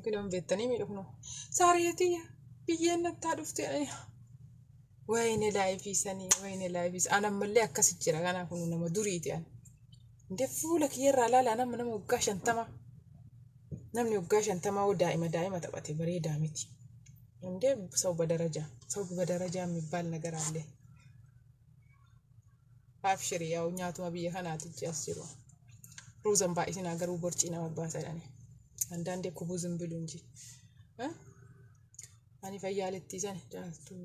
Kun hin beektanii miidhu kunoo. Saariyatiyya biyyeen nattaa dhufte. Wayne laayifii sanii wayne laayifii an ammallee akkas jira kanaaf kun nama duriiti an. Indee fuula kiyyarraa ilaalaa nama nama waggaa 50. Namni waggaa 50 hoo daa'ima daa'ima taphate bareedaa miti. እንዴ ሰው በደረጃ ሰው በደረጃ የሚባል ነገር አለ። Abshiri yaa'u nyaatuma biyya kanaati as jiru. Ruuzan baay'isinaa garuu borcii nama baasa jedhani. አንዳንዴ ኩቡዝም ብሉ እንጂ ani fayyaaletti san caaltuu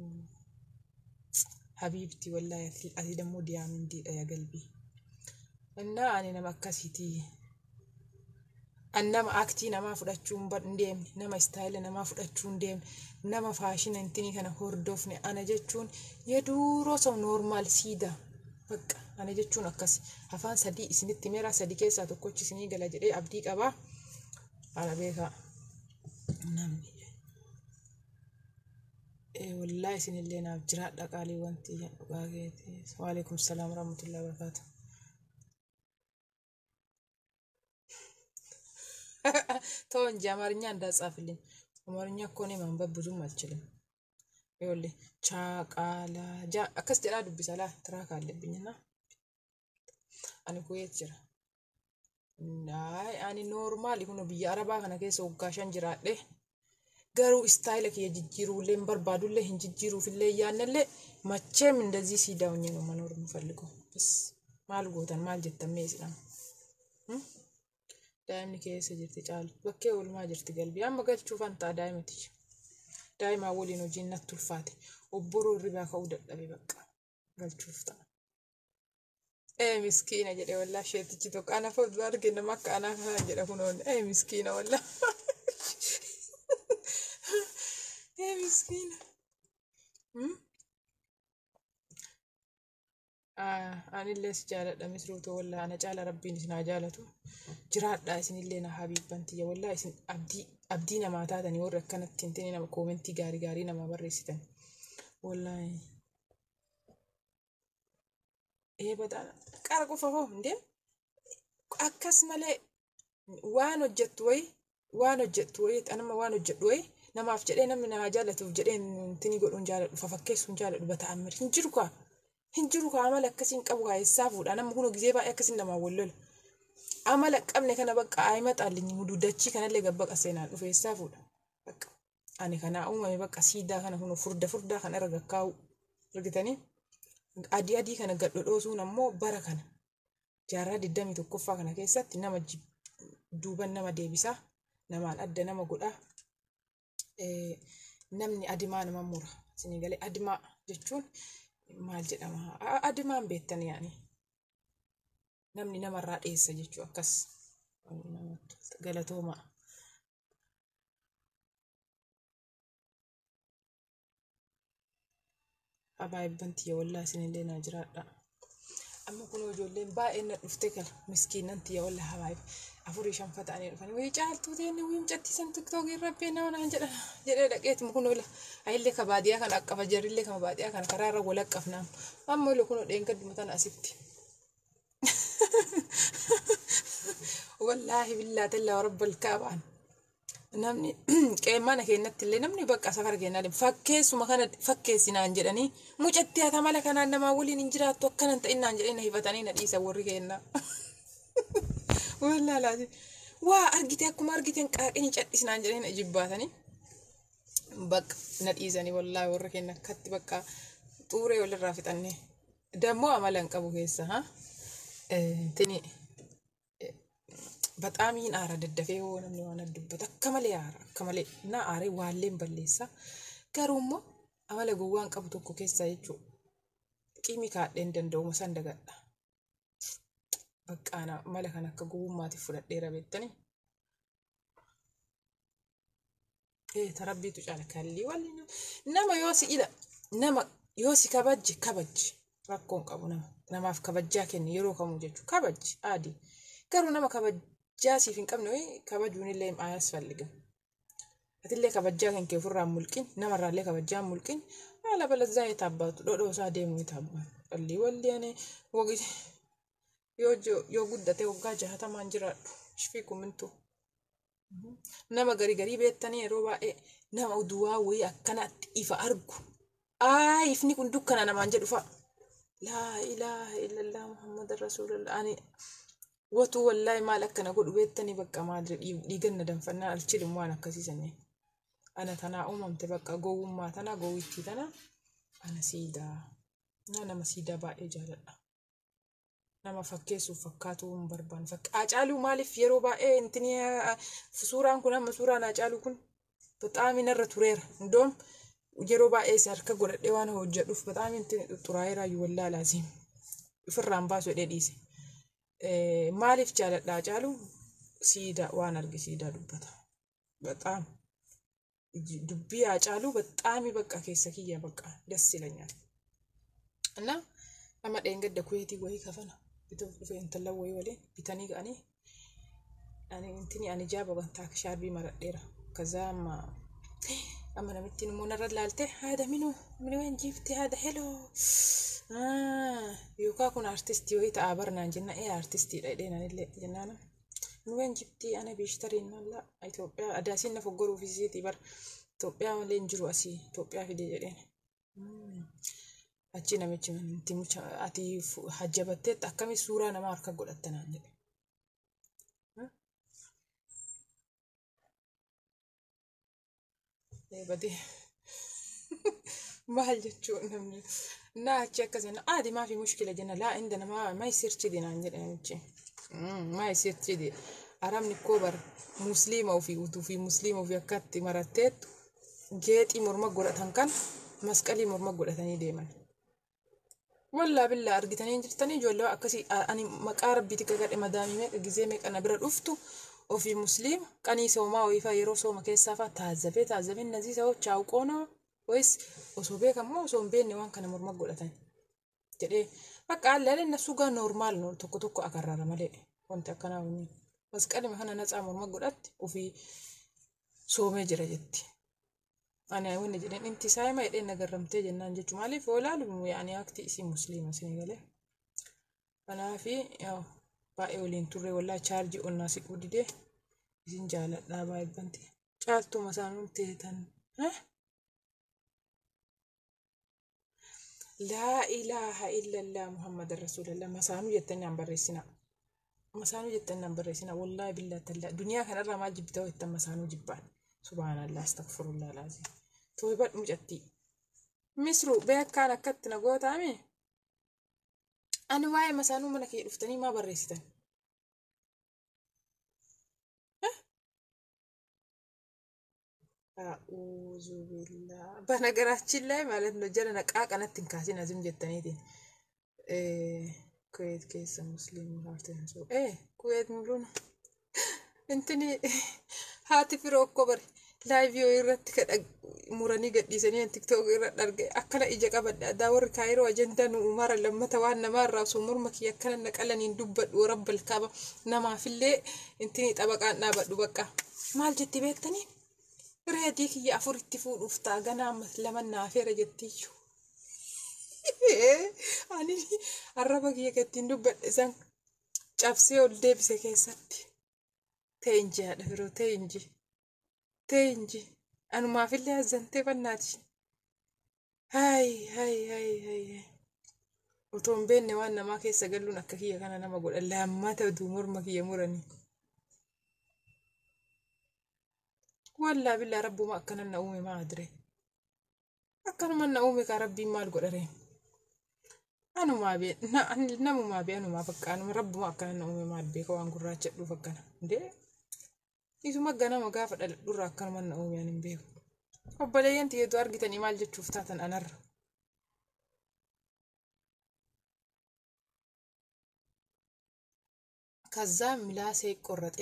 ሀቢብቲ ወላሂ ati ደግሞ ዲያመንዲidha ያ galbii እና ani nama akkasiiti. An nama aktii namaa fudhachuu hin deemne, nama istaayila namaa fudhachuu hin deemne, nama faashina intinii kana hordofne ana jechuun yeduuroo ሰው normal siida. Bakka ana jechuun akkas afaan sadii isinitti meeraa sadii keessaa tokkochi isinii gala jedhee abdii qabaa. Ana beekaa. Namni wallaahi isinillee naaf jiraadha qaalii wanti dhugaa keeti. Waalaikum salaam warahmatullahi wabarakatuh. ተው እንጂ አማርኛ እንዳጻፍልኝ። አማርኛ እኮ እኔ ማንበብ ብዙም አልችልም። ይኸውልህ ቻቃላ ጃ akkas jedhaa dubbisa laa tiraaka አለብኝና ani Kuweet jira. Ay ani normaali kun biyya arabaa kana keessa waggaa 5 jiraadhe. Garuu istaayila kiyya jijjiiruullee hin barbaadullee hin jijjiiruufillee yaannallee መቼም እንደዚህ ሲዳውኝ ነው መኖር የምፈልገው። بس maal gootan maal jettan mee isin amma? Daa'imni keessa jirti caalu bakkee oolmaa jirti galbii amma galchuufan ta'a daa'imati. Daa'imaa waliin hojiin natti ulfaate obboroo hirribaa ka'uu dadhabe bakka galchuuf ta'a. Ee miskiina jedhe wallaa sheetichi tokko ana foddu arge nama akka anaa kana jedha kunoon ee miskiina wallaa. Ee miskiina. Anillee si jaaladha misruutoo wallaa ana caala rabbiin isin haa jaalatu. Jiraadhaa isinillee na habiibban tiyya wallaa isin abdii abdii namaa taatanii warri akkanatti hin ta'in nama koomentii gaarii gaarii namaa barreessitan. Wallaahi. Ee በጣም qara qofa hoo indee akkas malee waan hojjettu wayi waan hojjettu wayi anama waan hojjedhu wayi namaaf jedhee namni na haa jaallatuuf jedhee intini godhuun jaaladhu fafakkeessuun jaaladhu bata'ammir hin jiru kaa hin jiru kaa amala akkasii hin qabu kaa eessaa fuudha nama kun gizee baay'ee akkasiin namaa wal lola amala hin qabne kana bakka ayimaxaallinyi muduu dachii kanallee gabbaqa seenaan dhufe eessaa fuudha bakka ani kanaa uumame bakka siidaa kana kun furda furdaa kana irra gakkaa'u argitanii adii adii kana gad dhodhoosuun ammoo bara kana jaarraa 21ffaa kana keessatti nama duuban nama deebisaa namaan adda nama godhaa namni adimaa nama mura isinii galee adimaa jechuun maal jedhama adimaan beektan yaani namni namarraa dheessa jechuu akkas galatoomaa. Abaayibban tiyya wallaa isinillee naa jiraadha. Amma kun ijoolleen baay'een na dhufte kala miskiinan tiyya wallaa habaayib afurii shanfa ta'anii dhufanii wayii caaltuu teenne wayii mucattii san tiktookii irra beena naan jedha jedhee dhaqeetuma kun oola ayillee ka baadiyyaa kana aqqafa jarrillee ka baadiyyaa kana karaa irra wal aqqafnaam amma oola kun dheengadduma tana asitti. Wallaahi billaa tallaa rabbal kaabaan. Namni qe'ee mana keenyatti illee namni bakka safara keenyaa deemu fakkeessuma kana fakkeessinaan jedhanii mucattii haa mala kanaan namaa waliin hin jiraattu akkana hin ta'innaan jedhanii na hifatanii na dhiisan warri keennaa. Wallaahi laati. Waa argite akkuma argiteen qaaqini cadhisinaan jedhanii na jibbaatanii bakka na dhiisanii wallaahi warri keenya akkatti bakka xuuree walirraa fixannee. Dammoo amala hin qabu keessa haa. Tini Baxaamiin aara daddafee hoo namni waan dubbatu akka malee aara akka malee na aaree waalleen balleessa. Garuu immoo amala gowwaan qabu tokko keessaa jechuudha. Qiimii kaadhee hin danda'u san dagadha. Bakka ana mala kan akka gowwummaatiif fudhadheera beektanii. Ee tarabbiitu caala kallii walli nama yoo si ila nama yoo si kabajje kabajji rakkoon qabu nama namaaf kabajjaa kenni yeroo kamuu jechuudha kabajji aadii garuu nama kabajjaa siif hin qabne wayii kabajuun illee አያስፈልግም. Atillee kabajjaa kan kee ofirraa hin mulqin namarraallee kabajjaa hin mulqin haala balazaa የታባቱ dhodhoosaa deemu የታባቱ qallii walli ani wagi yoo guddate waggaa 60n jiraadhu shifii kumintu. Nama garii garii beektanii yeroo baay'ee nama uduwaa wayii akkanatti ifa argu. Aa, ifni kun dukkana namaan jedhu fa'a. Laa ilaaha illallah Muhammad Rasuulullah. Ani watuu wallaahi maal akkana godhu beektanii bakka maal dhiiganna danfannaa alchilum waan akkasiisanii. Ana tanaa uumamte bakka gowwummaa tana gowwittii tana ana siidaa. Nama siidaa baay'ee jaaladha. Nama fakkeessuuf fakkaatuu hin barbaanne. Haacaaluu maaliif yeroo baay'ee intini suuraan kun amma suuraan Haacaaluu kun bexaami narra tureera. Indoom yeroo baay'ee isa harka godhadhee waan hojjedhuuf bexaami intini xuxxuraa'eera iyyuu wallaahi laasiin. Ofirraan baasu jedhee dhiise. Maaliif jaaladha Haacaaluu? Siidaa waan arge siidaa dubbata. Bexaam dubbii Haacaaluu bexaami bakka keessa kiyya bakka das ilanyaal. እና amma dheengadda kuweetii wayii kafana bituuf dhufe intala wayii waliin bitanii ga'anii ani intini ani jaaba bantaa shaarbii maradheera. ከዛ amma amma namittiin immoo narra laalte haada minuu min waan jiifti haada heloo yookaan kun artistii wayii ta'a barnaan jenna ee artistiidha jedhee anillee jennaan min waan jibti ana biishtariin alla Itoophiyaa adaasiin na foggoruuf isiitii bar Itoophiyaa malee hin jiru asii Itoophiyaa fide jedheen. Achi namichi wanti mucha ati hajjabatteetta akkami suuraa namaa harka godhatta naan jedhe. Badee maal jechuun namni naa achi akkas jenna aadi maafi mushkila jenna laa inda namaa ma isirchidi naan jedhe namichi. Ma isirchidi arabni koo bar musliima ofii utuu fi musliima ofii akkatti maratteettu geexii morma godhatan kan masqalii morma godhatanii deeman. Wallaa billaa argitanii jirtanii ijoollee akkasii ani maqaa rabbiiti kagadhe madaamii meeqa gizee meeqa na bira dhuftu ofii musliima qanii soomaa wayii yeroo sooma keessaa fa'aa taazabee taazabee nazii sa'oo chaawqoonoo wayis osoo beekamoo osoo hin beekne waan kana morma godhatan jedhee bakka allee na sugaa noormaal tokko tokko agarraara malee wanti akkanaa wani masqalima kana natsaa morma godhatti ofii soomee jira jetti. Ani wanni jedheen inti saayima jedheen nagarramtee jennaan jechuun maaliif yoo ilaalu yaani akti isii musliima isin galee. Kanaafi baay'ee waliin turre wallaa chaarjii onnaa siquu didee isin jaaladhaa baay'ee banti. Caaltuma isaan teetan. Laa ilaaha illallah Muhammad Rasuulallah masaanuu jettanii naan barreessinaa. Masaanuu jettanii naan barreessinaa wallaahi billaa tallaa duniyaa kanarraa maal jibbitaa jettan masaanuu jibbaan. Subhaanallah astaghfirullah laazim. Tooybadhu mucattii. Misru beekaan akkatti na gootaame. Ani waa'ee masaanuu mana kee dhuftanii maa barreessitan? A'uuzu billaa. በነገራችን ላይ ማለት ነው ጀለ ነቃ ቀነት እንካሲን አዝም jettaniitiin ኩዌት keessa musliimni haarteen ኩዌት ሙሉን intini haati firoo akkoo bari laayivii irratti muranii gadhiisanii tiktook irra dharge akkana ija qabadha adaa warri kaayiroo ajandaa nu umara lammata waan namaa irraa osoo morma kiyya akkana naqalaniin dubbadhu rabbal kaaba namaafillee intini xabaqaan dhaabadhu bakka maal jetti beektanii reedii kiyya afuritti fuudhuuf ta'a ganaa lama naafeera jettiyyuu. Ani arraba kiyya ittiin dubbadhe isaan cabsee ol deebise keessatti. Teenji haadha firoo teenji teenji anumaafillee hazzantee bannaati. Hayi hayi hayi hayi otoo hin beekne waan namaa keessa galuun akka kiyya kana nama godha lammata utuu morma kiyya muranii. Wallaa billaa rabbuma akkana na uume maa adire. Akkanuma na uume kaa rabbiin maal godharee. Anumaa bee namumaa bee anumaa bakka anuma rabbuma akkana na uume maal beeka waan gurraacha dhuuf akkana. Ndee isuma ganama gaafa dhaladhurraa akkanuma na uume ani hin beeku. Obboleeyyan xiyyeetu argitanii maal jechuuf taatan anarra. ከዛ ምላሴ ይቆረጥ።